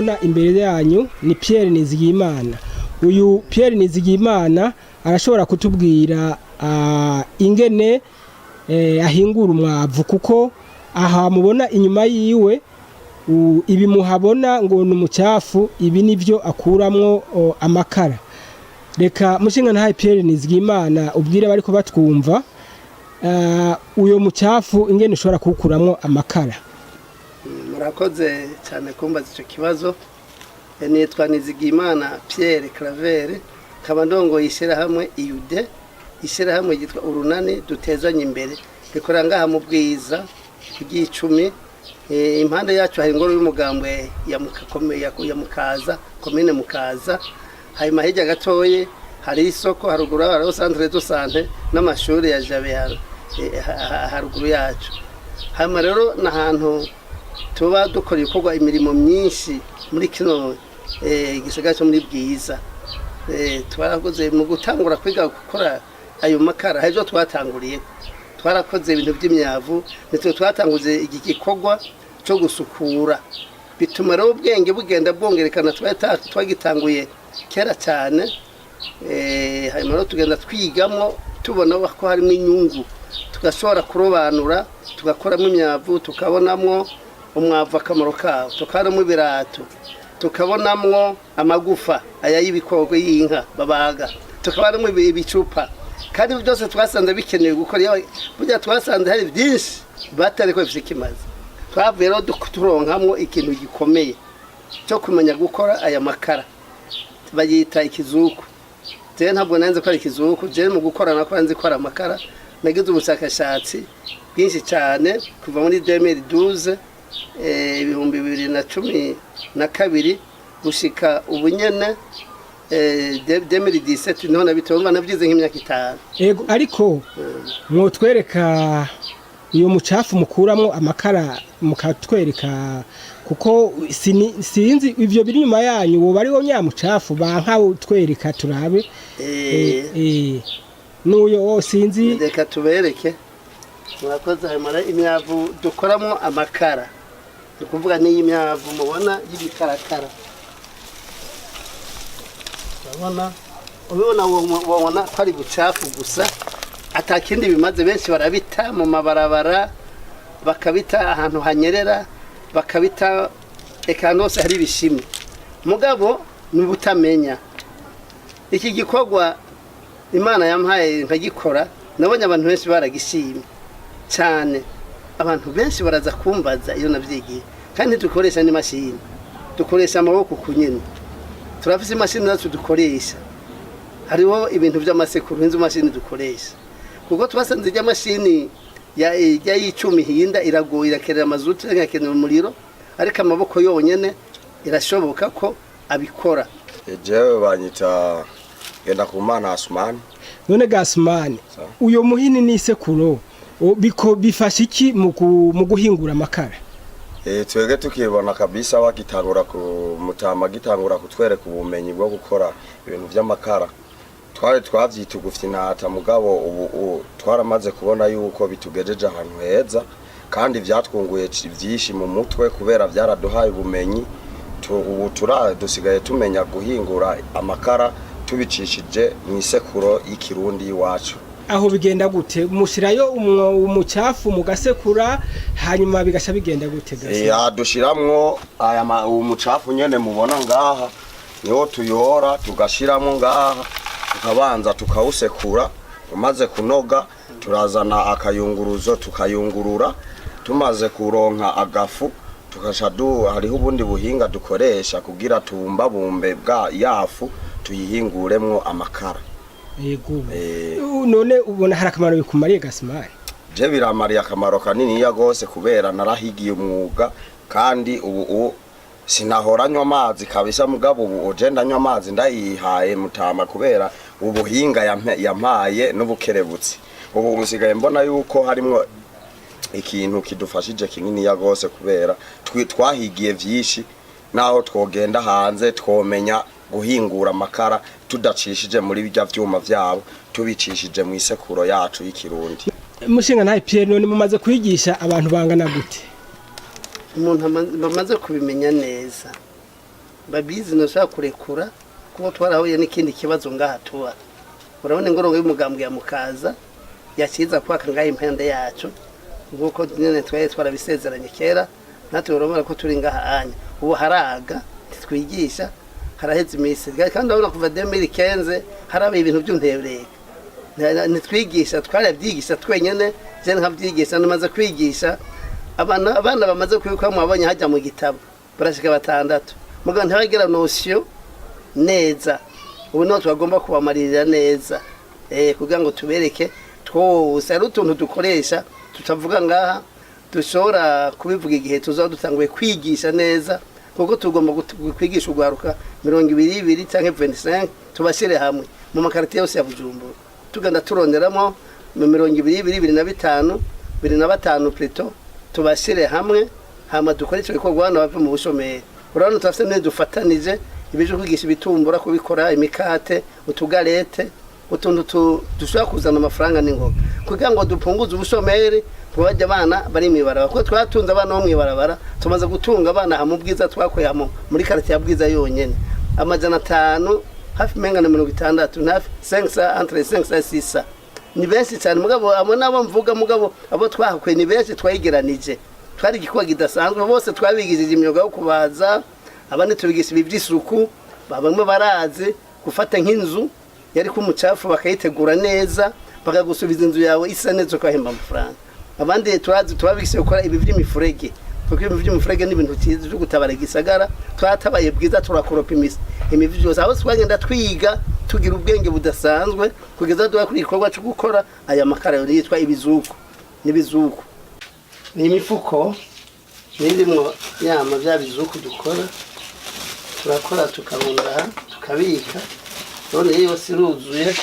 Mubona imbere yanyu ni Pierre Nizigiyimana. Uyu Pierre Nizigiyimana arashobora kutubwira ingene ahingura umwavu, kuko aha mubona inyuma yiwe ibi muhabona ngo ni umucafu, ibi nivyo akuramwo amakara. Reka mushinga ntaye Pierre Nizigiyimana ubwire bariko batwumva uyo mucafu ingene ushobora kuwukuramwo amakara. Murakoze cyane kumbaza icyo kibazo. Nitwa Nizigiyimana Pierre Claver, nkaba ndongoye ishyirahamwe iyude, ishyirahamwe ryitwa Urunani Dutezanye Imbere, rikorera ngaha mu Bwiza ku Gicumi. Impande yacu hari ingoro y'umugambwe ya Mukaza, komine Mukaza. Hanyuma hirya gatoye hari isoko, haruguru hariho centre de santé n'amashuri ya Jabe haruguru yacu. Hanyuma rero ni ahantu tuba dukora ibikorwa, imirimo myinshi muri kino gisagara cyo muri Bwiza. Twarakoze mu gutangura kwiga gukora ayo makara, hari ibyo twatanguriye. Twarakoze ibintu by'imyavu, nitwe twatanguze iki gikorwa cyo gusukura, bituma rero ubwenge bugenda bwongerekana. Twari twagitanguye kera cyane. Hanyuma rero tugenda twigamo, tubona ko harimo inyungu, tugashobora kurobanura, tugakoramo imyavu, tukabonamwo umwavu akamaro kawo, tukabonamo ibirato, tukabonamwo amagufa aya y'ibikoko y'inka babaga, tukabonamo ibicupa. Kandi byose twasanze bikenewe gukora. Burya twasanze hari byinshi batari ko bifite ikimazi. Twavuye rero turonkamwo ikintu gikomeye cyo kumenya gukora aya makara, bayita ikizuku. Jewe ntabwo nanze ko ari ikizuku. Jewe mu gukora nako nzi ko ari amakara. Nagize ubushakashatsi bwinshi cyane kuva muri 2012, 2012, gushika ubu nyene 2017 niho nabitomba, nabyize nk'imyaka 5. Ego, ariko mwotwereka iyo mucafu mukuramo amakara, mukatwereka, kuko sinzi ivyo biri inyuma yanyu woba ariwo nyamucafu banka utwereka turabe. N'uyo sinzi. Reka tubereke, murakoze. Hanyuma imyavu dukoramo amakara, ni ukuvuga n'iyi myavu mubona y'ibikarakara, urabona, ubibona wabona ko ari bucafu gusa, atakindi bimaze. Benshi barabita mu mabarabara, bakabita ahantu hanyerera, bakabita eka ahantu hose hari ibishimi. Mugabo ni ubutamenya. Iki gikorwa Imana yampaye nkagikora, nabonye abantu benshi baragishimye cyane. Abantu benshi baraza kumbaza iyo navyigiye. Kandi ntidukoresha n'imashini, dukoresha amaboko ku nyene. Turafise imashini zacu dukoresha, hariho ibintu vy'amasekuru n'inzu mashini dukoresha, kuko twasanze ijya mashini ya ijya y'icuma ihinda iragoye, irakenera amazutu, irakenera umuriro, ariko amaboko yonyene irashoboka ko abikora. Jewe banyita Ngendakumana Asumani. None Gasumani, Sawa. uyo muhini n'isekuro biko bifasha iki mu guhingura amakara? Twebwe tukibona kabisa bagitangura ku mutama, gitangura kutwereka ubumenyi bwo gukora ibintu vy'amakara, twari twavyita ugufyinata. Mugabo ubu twaramaze kubona yuko bitugejeje ahantu heza, kandi vyatwunguye vyinshi mu mutwe, kubera vyaraduhaye ubumenyi. Ubu dusigaye tumenya guhingura amakara tubicishije mu isekuro y'ikirundi y'iwacu. Aho bigenda gute? Mushirayo umucafu mugasekura, hanyuma bigasha bigenda gute gasa? Dushiramwo aya uwo mucafu nyene mubona ngaha, niwo tuyora tugashiramwo ngaha, tukabanza tukawusekura. Umaze kunoga, turazana akayunguruzo tukayungurura. Tumaze kuronka agafu, tukaca hariho ubundi buhinga dukoresha kugira tubumbabumbe bwa yafu, tuyihinguremwo amakara. Yego. None ubona hari akamaro bikumariye, Gasimari? Je biramariye akamaro kaniniya gose, kubera narahigiye umwuga, kandi ubu sinahora nywa amazi kabisa. Mugabo ubu je ndanywa amazi ndayihaye mutama, kubera ubuhinga yampaye n'ubukerebutsi. Ubu musigaye mbona yuko harimwo ikintu kidufashije kininiya gose, kubera twahigiye vyinshi. Naho twogenda hanze, twomenya guhingura amakara tudacishije muri bijya vyuma vyabo, tubicishije mu isekuro yacu y'ikirundi. Mushinga ntaye Pierre, none mumaze kwigisha abantu bangana gute? Umuntu bamaze kubimenya neza. Babizi ntushobora kurekura kuko twarahuye n'ikindi kibazo ngaha tuba. Urabona ingorongo y'umugambwe ya Mukaza yakiza kwaka ngaha impande yacu, nk'uko nyine twari twarabisezeranye kera. Natwe urabona ko turi ngaha anya ubu haraga ntitwigisha, haraheze iminsi, kandi urabona kuva 2015 harabaye ibintu by'untebereka, ntitwigisha. Twarabyigisha twenyene, je nkabyigisha, namaze kwigisha abana bamaze kubikwa mwabonye hajya mu gitabo barashika batandatu, mugabo ntibagira notion neza. Ubu niho twagomba kubamarira neza, kugira ngo tubereke twose. Hari utuntu dukoresha tutavuga ngaha, dushobora kubivuga igihe tuzaba dutanguye kwigisha neza, kuko tugomba kwigisha urwaruka 22 cyangwa 25, tubashyire hamwe mu makaritiye yose ya Bujumbura, tugenda turonderamo mu 20, 25, 25 plutôt, tubashyire hamwe, hama dukore icyo gikorwa hano bave mu bushomeri. Urabona turafite n'ibyo dufatanije, ibyo kwigisha ibitumbura, kubikora imikate, utugalete, utuntu dushobora kuzana amafaranga n'ingoga, kugira ngo dupunguze ubushomeri bajya abana bari mw'ibarabara, kuko twatunze abana bo mw'ibarabara. Tumaze gutunga abana mu Bwiza, twakuye hamo muri quartier ya Bwiza yonyene 500, hafi menga na 60, hafi 500, entre 500 600. Ni benshi cyane, mugabo abo nabo mvuga, mugabo abo twahakuye ni benshi, twayigeranije, twari igikorwa kidasanzwe. Bose twabigishije imyuga yo kubaza, abandi tubigisha ibi by'isuku. Bamwe barazi gufata nk'inzu yari ku mucafu bakayitegura neza, bakagusubiza inzu yawe isa neza, ukahemba amafaranga. Abandi turazi tubabigisha gukora ibi by'imifurege, kuko ibi by'imifurege ni ibintu cyiza byo gutabara igisagara. Twatabaye Bwiza, turakoropa imisi imivi byose, aho twagenda twiga tugira ubwenge budasanzwe kugeza duha kuri igikorwa cyo gukora aya makara yitwa ibizuku. N'ibizuku ni imifuko n'irimwo yama bya bizuku dukora, turakora tukarunda aha tukabika. None iyo yose iruzuye,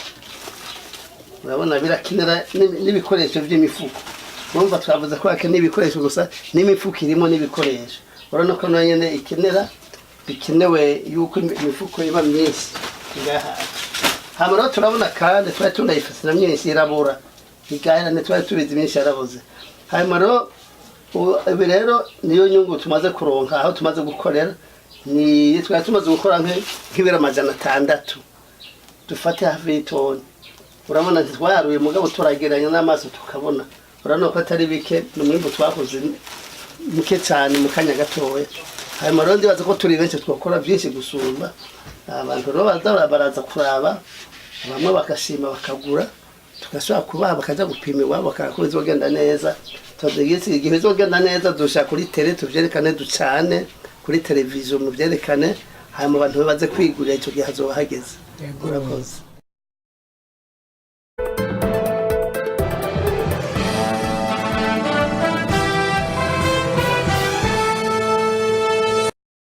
urabona birakenera n'ibikoresho by'imifuko. Urumva twavuze ko hakeneye ibikoresho gusa, n'imifuko irimo n'ibikoresho. Urabona ko nayo nyene ikenera, bikenewe yuko imifuko iba myinshi ngaha. Hama rero turabona kandi twari tunayifise na myinshi irabura, igahera, ntitwari tubizi, myinshi yarabuze. Hanyuma rero ibi rero niyo nyungu tumaze kuronka aho tumaze gukorera, ni twari tumaze gukora nk'ibiro 600, dufate hafi y'itoni. Urabona ntitwaharuye, mugabo turageranya n'amaso tukabona, urabona ko atari bike. Ni umwimbu twakoze muke cyane mu kanya gatoya. Hanyuma rero ndibaza ko turi benshi twakora byinshi gusumba. Abantu rero baza baraza kuraba, bamwe bagashima bakagura, tugashobora kubaha bakaja gupima iwabo, bakaba bizogenda neza. Tuzi igihe bizogenda neza, dushaka kuri télé tuvyerekane, ducane kuri televiziyo muvyerekane, hanyuma abantu baze kwigurira. Ico gihe hazoba hageze. Urakoze.